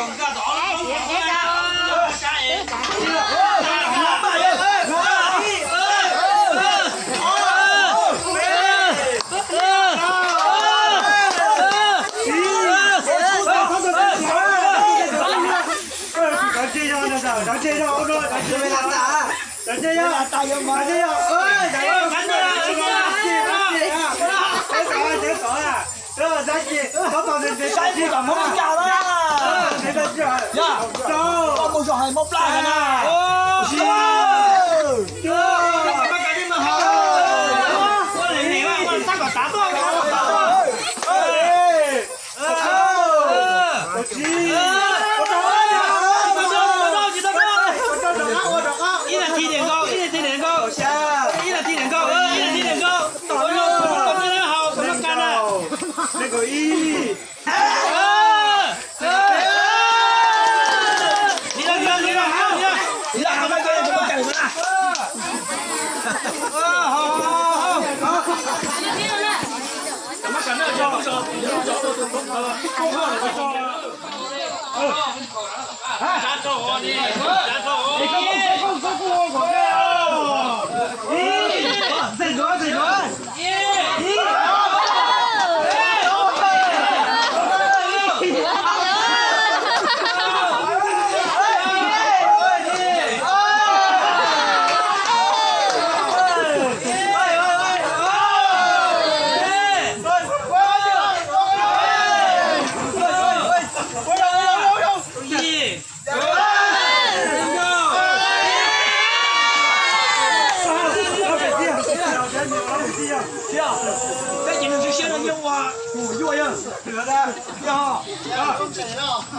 Ib nas this niam nkauj, ib nas this niam nkauj, ib nas this niam nkauj, ib nas this niam nkauj. Tom no, tom no hau, tom no ka na.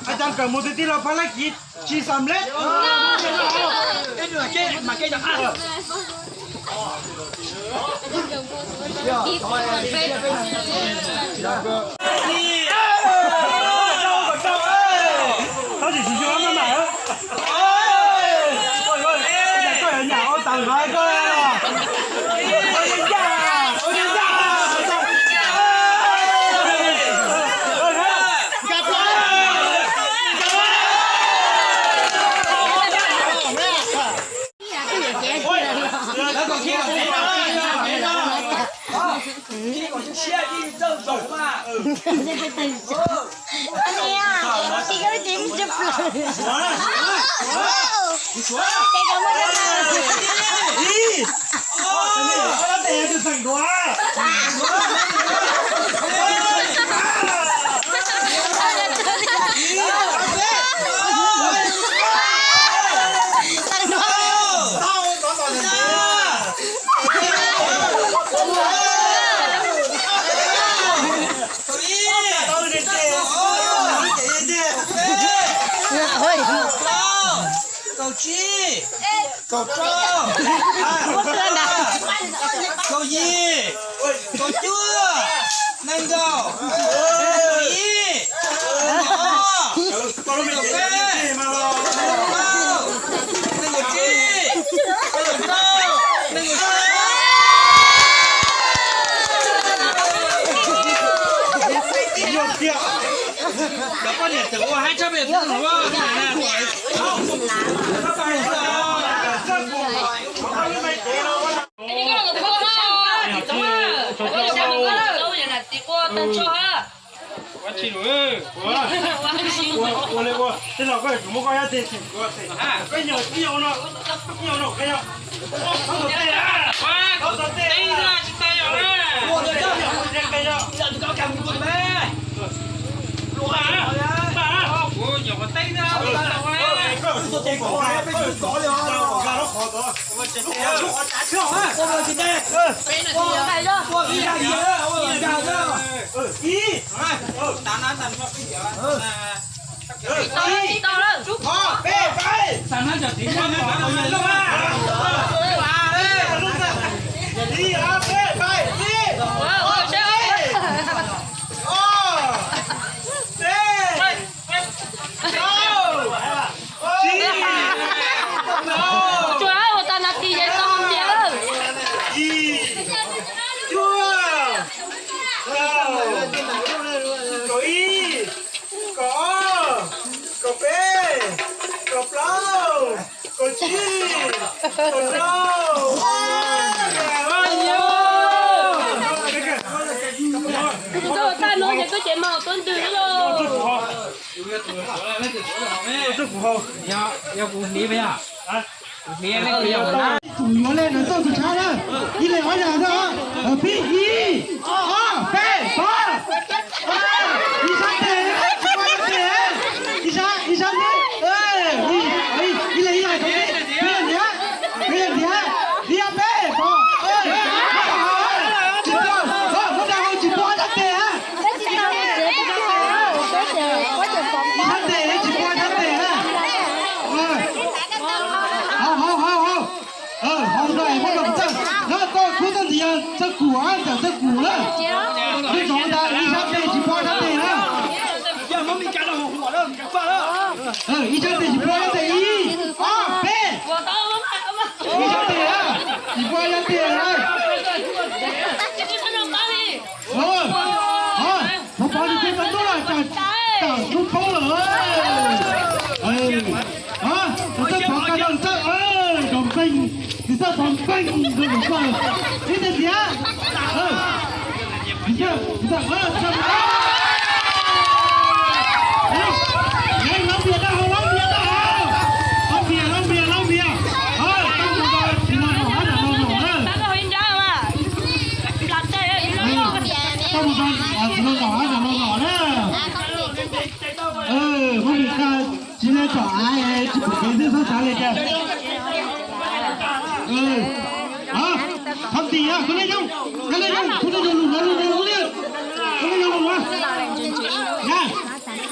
Ais tas kawm mus twg tij los pab lab kiv tsis xam leb. Tab sis tsis xyuas maj mam. Koj yuav nyam ua tawm nqa koj. Kaum tsib, kaum rau, kaum yim, kaum cuaj, nees nkaum, nees nkaum ib, nees nkaum ob, nees nkaum peb, nees nkaum plaub, nees nkaum tsib, nees nkaum rau, nees nkaum xya. Cov poj niam tseem ua haib tshaj peb tug. Ua tsis lus, ua li ua, tej zaum koj yuav tsum muab koj yab teg tseem kuv teg. Koj nyuam, ib nyuag ua no, ib nyuag ua no, koj yog. Thaub tau tej, thaub tau tej, tsis tau yog na. Koj nyuam qhuav teb na. Ib, ib, ob, peb, pais. Ib, ob, peb, pais. Ib, ob, peb, pais. Ib, ob, peb, pais. Ob, peb, rau, tsib, rau, yim, cuaj, rau, kaum ib, kaum ob, kaum Koj tag no ces koj ces mas tuaj ntws los. Kuv yuav lej no tuaj tus tshav na, ib leeg ob yam na, pib ib, ob, peb, pov. Ib sab tes, ib sab tes, ib sab, ib sab tes, ib leeg ib yam, peb leeg ntiav, peb leeg ntiav, ib ob peb, pov, muab dag hau tsis pub ob sab tes. Ib sab tes tsis pub ob sab tes. Hau hau hau hau. Hau rau es muab rau kuv txawj, no koj kub txawj ntxiv yog txawj kum, ntawm txawj kum na. Kub txawj ntxiv ib sab tes tsis pub ob sab tes na. Ib sab tes tsis pub ob sab tes, ib, ob, peb. Ib sab tes na, tsis pub ob sab tes na. Pov pov nws kuj tau tuaj los, tam lub poob lawm. Nws txawj pov ka no, nws txawj, nws txawj pov npeej, nws txawj pov npeej rau nws koj. Ib teg tiag. Nws txawj, nws txawj, nws txawj, nws txawj. Lawv npias dab hau, lawv npias dab hau. Lawv npias, lawv npias, lawv npias. Tau mus rau txiv laus nom hab nam laus nom na. Tau mus rau txiv laus nom hab nam laus nom na. Muab nws txiv laus tsom av, tsis pom kev xwb txhob xav li cas. Thov txim, koj nej yoog, koj nej yoog, koj nej yoog lus, koj nej yoog lus, koj nej yoog lus,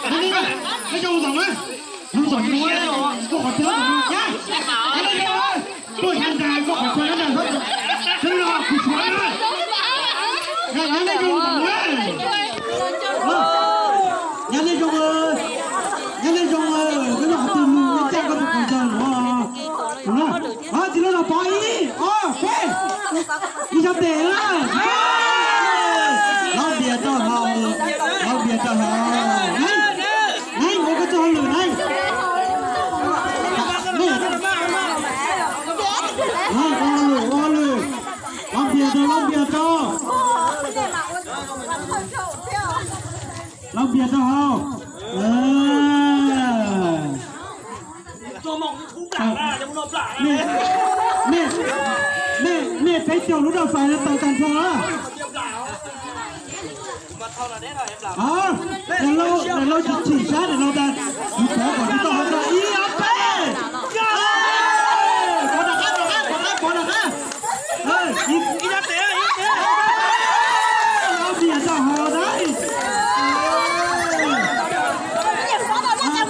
koj nej yoog lus, koj nej yoog lus, koj qhov twg, koj nej yoog lus, tuaj xyov ntag, koj qhov twg, koj nej yoog lus, koj nej yoog lus, nyab nej zoo, nyab nej zoo, koj nej qhov twg lus, koj nej qhov twg lus. Txiv laus nom pov ib, ob, peb. Ib sab tes na. Lawv npias rau hauv, lawv npias rau hauv. Neeb, ua koj txoj hauj lwm neeb. Ua hauj lwm, ua hauj lwm. Lawv npias rau, lawv npias rau. Lawv npias rau hauv. Nej, nej, nej peb caug lub rau fais no tau tag nrho na. Daim laug tsis chim sab daim laug tas, kuv pov kom tsis tau hauv tau ib ob peb. Pov rov qab, pov rov qab, pov rov qab. Lawv npias rau hauv na.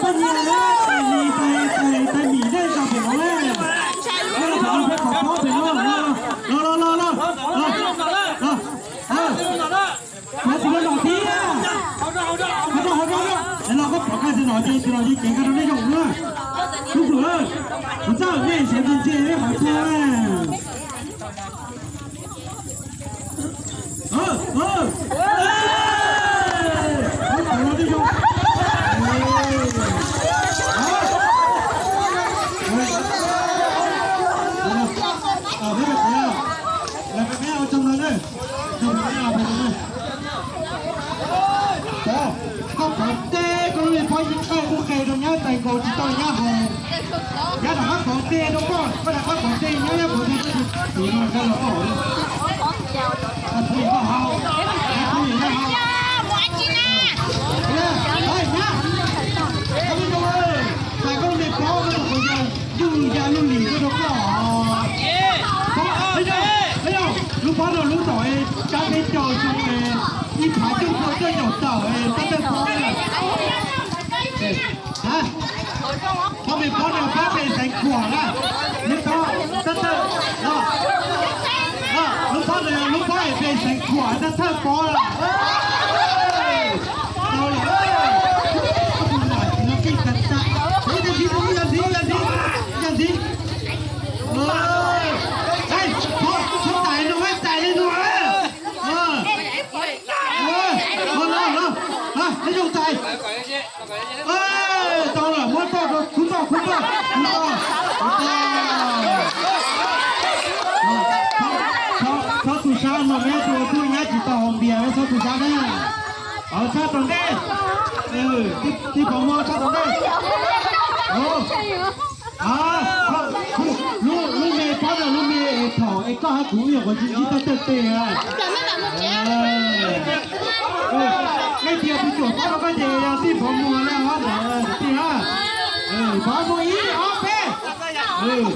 Poj niam, tais Mim nej nyob pem no na. Los los los los los. Pov txiv laus nom thiab. Hauv no, hauv no, hauv no. Es los koj pov koj txiv nom ces txiv nom yeej ceev koj rau nej yoog na. Tub Fwm, kuv txawj nej sawv ntse ntse nej qhov txhia na. Pov, koj pov teb koj lub me pob yeej qawj kuj qe rau nyab tais nkaus tsis tau nyab haus. Nyab rov qab pov teb rau koj, koj rov qab pov teb nyab, nyab pov teb rau koj. Tus no nyab los koj haus, koj thov nyab haus, koj thov nyab haus. Nyab, nyab, koj lub me pob koj tus qhov yog yug ya lub lim koj rau koj. Lub pob no lub tom tsab peb caug xyoo, ib phav cuaj pua cuaj caum tawm, tab tawj pob na. Pob me pob no pob pes xeev khuam na. Lub pob, tab tawj, lub pob no lub pob es pes xeev khuam tab tawj pob na. Tau lawm, tus nam txiv no keej tas tas. Yog ntxiv, yog ntxiv, yog ntxiv, yog ntxiv. Txhob tais no, tais li no. Los los los, nej zoo tais. Tau lawm, muab toj rau, khub toj, khub toj, khub toj, khub toj. Tshaj tom ntej. Tij Pov Muas tshaj tom ntej. Lub me pob no lub me es thaum es koj hab kuv wb nyuam qhuav sib ntsib thawj thawj tes. Nej tias tus cuam pob rau koj ces yog Tij Pov Muas na, ntawd ntawd tij na. Pov Muas ib ob peb. Ib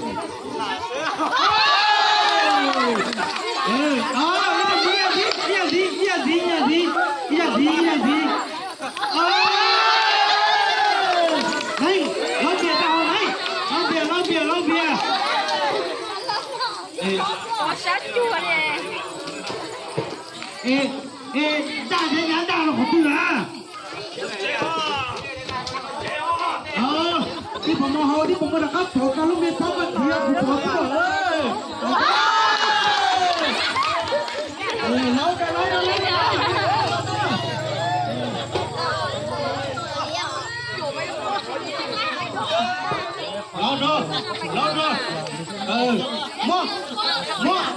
yam ntxiv, ib yam ntxiv, ib yam ntxiv, ib yam ntxiv, ib yam ntxiv, ib yam ntxiv. Neeb, lob npias tau neeb, lob npias, lob npias, lob npias. Daj thiab nyab daj rau qhov twg na? Tij Pov Muas haus, Tij Pov Muas rov qab pov koj lub me pob koj nrhiav kuv pov koj. Lauj, lauj, lauj,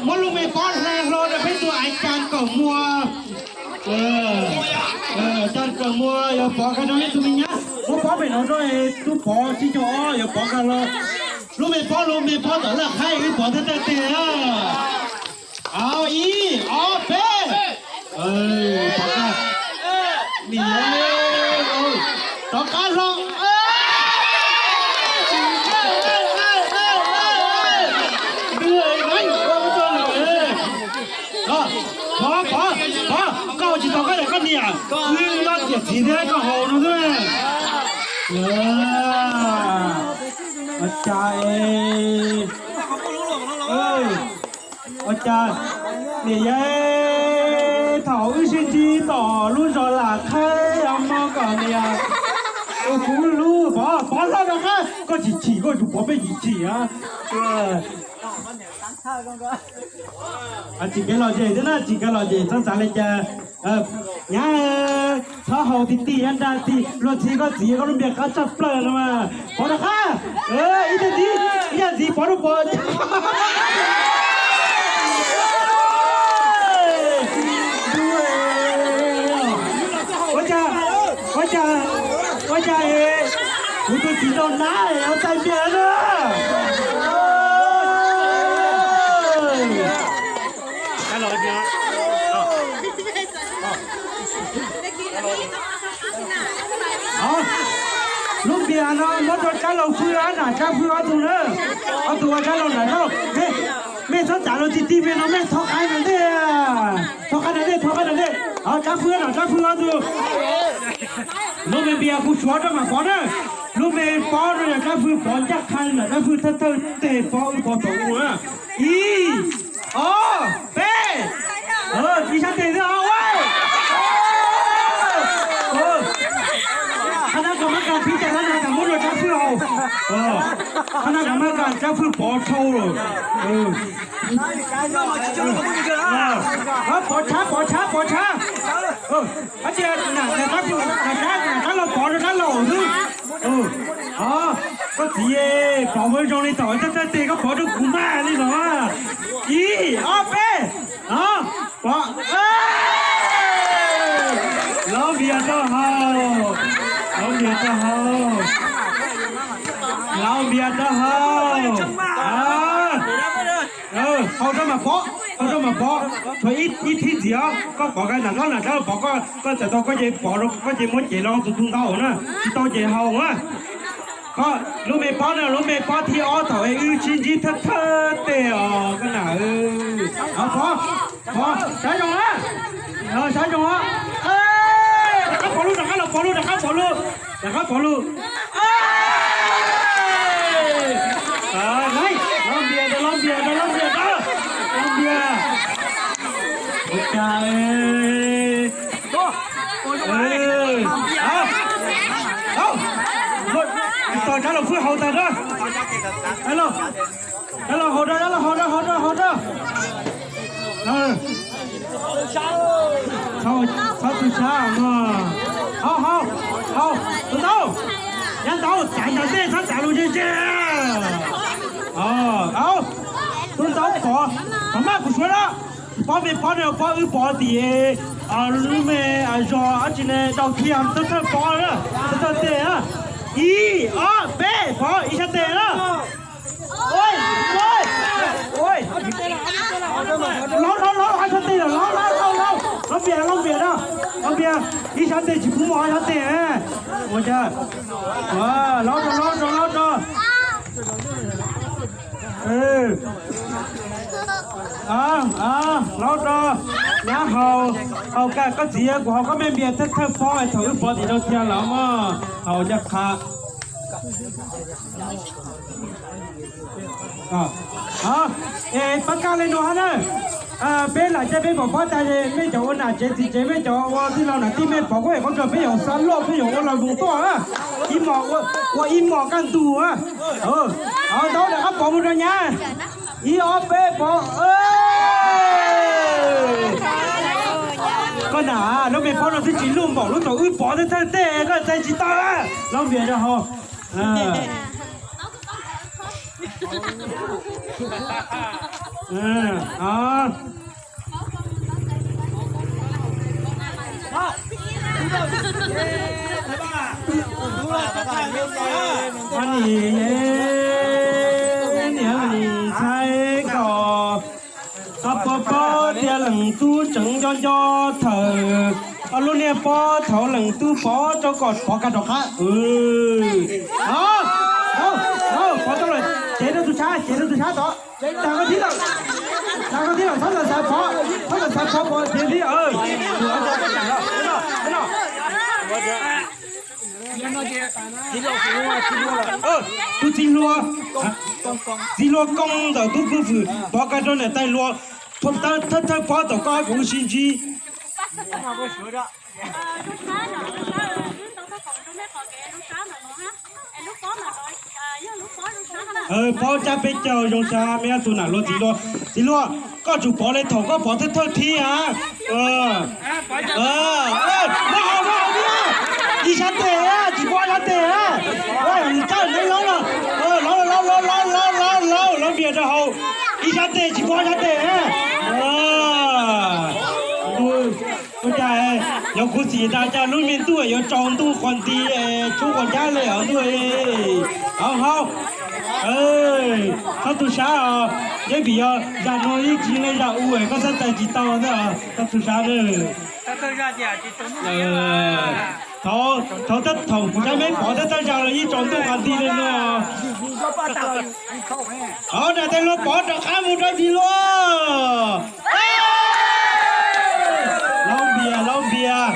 muab lub me pob hla hlo rau peb tus Aiv Cas Kaum Muas. Cas Kaum Muas yuav pov koj rau ib tug me nyab. Muab pob pem no rau tus pov tsib caug ob yuav pov koj hlo. Lub me pob, lub me pob tom laj qhaib wb pov thawj thawj tes. Ib ob peb. Pov koj. Niam, rov qab hlo. Pov, pov, pov, koj haus tsis tau koj daim koj niam, wb loj tiam txiv thiab koj haus no xwb. Ua cas, ua cas, niam yau, thaum wb sib ntsib tom lub zos Lam Qhaib, yog hmo kom niam, ua kuv lub pov, pov hlo rov qab, koj tsis chim, koj tsuas pov peb tsis chim. Tsis kev lom zem thiab na, tsis kev lom zem txhob xav li cas. Nyab, txhob haus ti ti nrag ti, luag txhij koj txiv koj lub npias qab tshaj plaws no mas. Pov rov qab, ib tag ntxiv, ib tag ntxiv pov rau pov. Ua cas, ua cas, ua cas es kuv tus txiv rau nab es ua txaij npias na. Lub npias no muab rau Tsab Laus Fwj, nam Tsab Fwj ob tug na. Ob tug ua Tsab Laus nam Tsab Laus. Mej txhob txav lawv ti ti, mej no mej thov qab nram ntej, thov qab nram ntej, thov qab nram ntej. Tsab Fwj nam Tsab Fwj ob tug. Lub me npias kuv suav rau mam pov na. Lub me pob rau yog Tsab Fwj pov ncaj qha, nam Tsab Fwj thawj thawj tes pov, wb pov tom u na. Ib, ob, peb. Ib sab tes xwb os. Qhov no kom mab kas phib tas na, no tas muab rau Tsab Fwj haus. Qhov no kom mab kas Tsab Fwj pov dhau lawm. Pov tshab, pov tshab, pov tshab. Ab tsis, nam Tsab Fwj, nam Tsab, nam Tsab Laus pov rau Tsab Laus xwb. Koj txiv, pov ua zoo li tom thawj thawj tes koj pov rau kuv maj li no. Ib, ob, peb. Pov. Lov npias taub hau, lov npias taub hau, lov npias taub hau. Haus rau mam pov, haus rau mam pov, tshuav ib thib ntxiv os, koj pov koj nam rab, nam rab pov koj, koj txawm tau koj ces pov rau koj ces muab cev los tus ntau na, tsis tau ces haus na. Koj lub me pob na, lub me pob thib ob thaum wb sib ntsib thawj thawj tes os koj nam. Pov, pov, saib zoo na, saib zoo os. Rov qab pov lub, rov qab los pov lub, rov qab pov lub, rov qab pov lub. Lov npias, lov npias, lov npias, lov npias. Ua cas tos Tsab Laus Fwj haus tag na. Tsab Laus, Tsab Laus haus rau, Tsab Laus haus rau, haus rau, haus rau. Txhob tu sab no. Haus, haus, haus, tus ntau, nyab ntau, txav nram ntej, txhob txav lus ze ze. Tus ntau pov, pov maj kuv suav na. Pob me pob no pob wb pov tim Lub me zos dab tsi ne, dau kiag thawj thawj pov na, thawj thawj tes na. Ib ob peb pov ib sab tes na. Laub laub laub ob sab tes lawm, laub laub laub laub, laub npias laub npias na, laub npias ib sab tes tsis pub mus ob sab tes. Ua cas laub rau laub rau laub rau. Laub rau nyab haus, haus kaj koj txiv, kuv haus koj me npias thawj thawj pob es thaum wb pov tim rau tiag los mas haus ncaj qha. Es pab kaj le nuav hab na, peb lam caij peb pov pob tag, mej cov ua nam tsev txiv tsev, mej cov ua tij laug nam tij, mej pov kuj es qhov kawg peb yuav xa loj, peb yuav ua lawv mus tuaj na. Ib mos, ua ib mos kaj ntug na. Ntau rov qab pov mus rau nyab. Ib ob peb pov. Koj nam, lub me pob no twb tsis luj npaum lub thaum wb pov thawj thawj tej, koj txais tsis tau. Laub npias rau hauv. Niam ntxhais kom, koj puas paub tias leej tub tseem nco nco thawm, koj lub niag pob thaum leej tub pov rau kom pov kaj rov qab. Pov tau lawm, cev rau tus sab, cev rau tus sab tod. Tag koj thib lawm, tag koj thib lawm, txhob ntawm xav pov, txhob ntawm xav pov, pov cev thib. Tus txiv hluas, txiv hluas koob ntawm tub kwv fwm pov kaj rau niam tais hluas, thawj thawj pob thaum koj kuv sib ntsib. Pob tsab peb caug zoo sab, mej ob tug nam hluas txiv hluas, txiv hluas, koj tsum pov le thaum koj pov thawj thawj thib a. Ib sab tes, tsis pov sab tes. Laub laub laub laub laub laub, laub npias rau hauv, ib sab tes tsis pov sab tes. Ua cas yog kuv txiv tas cas lub me ntuj yuav tsaus ntuj quas nti, tshub quas ncab le hov ntuj. Hauv hauv, txhob tu sab os, yeej vim yog zaj nuav ib tsis le zaj u es koj xav txais tsis tau xwb os, txhob tu sab na. Thaum, thaum kuv saib meb pov thawj thawj zaug los yeej tsaus ntuj quas nti le nuav. Hov, nam tais hluas pov rov qab mus rau txiv hluas. Laub npias, laub npias,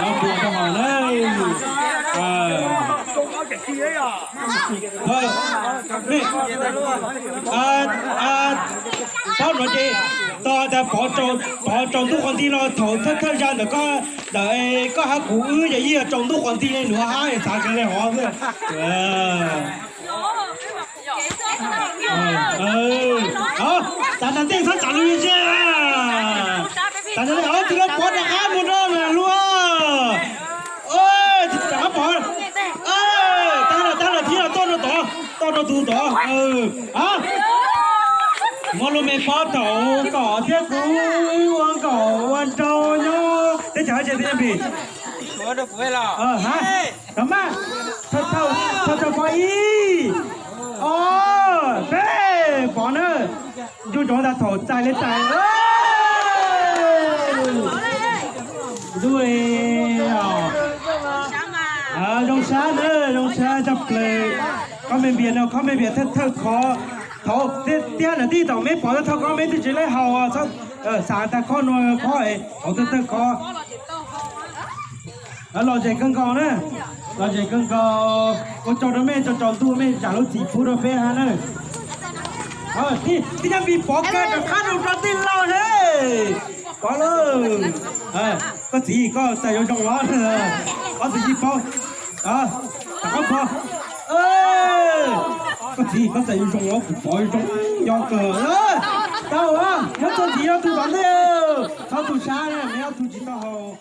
laub npias rau hauv na. Paub nuav ces tau tas pov tsaus ntuj quas nti los thaum thawj thawj zaug ntawm koj, ntawm koj hab kuv wb ces yeej yog tsaus ntuj quas nti le nuav hab, xav kawg le hov xwb. Tag nrho tej txhob txav lug ntsia. Tag nrho tej, txiv hluas pov rov qab mus rau nam hluas. Rov qab pov. Tag lawm, tag lawm, txiv hluas toj rau tod, toj rau tus tod. Muab lub me pob thaum kom thiab kuv ua nkaum ua nraug nyob teb chaws Thaib Teb Npis. Rov maj, thawj thawj pov ib, ob peb pov na. Ncu ntsoov tas thaum txais le txais. Ntuj, zoo sab na, zoo sab tshaj plaws. Khob me npias no, khob me npias thawj thawj khov. Thaum tiag nam tij thaum meb pov thawj khob meb twb tsis le haus, xav tas khob no khob es haus thawj thawj khov. Lom zem kawg nkaus na, lom zem kawg nkaus. Ua tsaug rau mej tsaus ntuj mej zam lub txim pub rau peb hab na. Tij Nab Npis pov kawg rov qab rau tij laug na. Pov lawm. Koj txiv koj txawm yuav zoo os. Koj txiv tsis paub. Koj pov. Koj txiv koj txawm yuav zoo os, kuv pov zoo nyob kawg. Tau, nyob txog txiv no tus tom ntej, txhob tu sab, nyob tus tsis tau haus.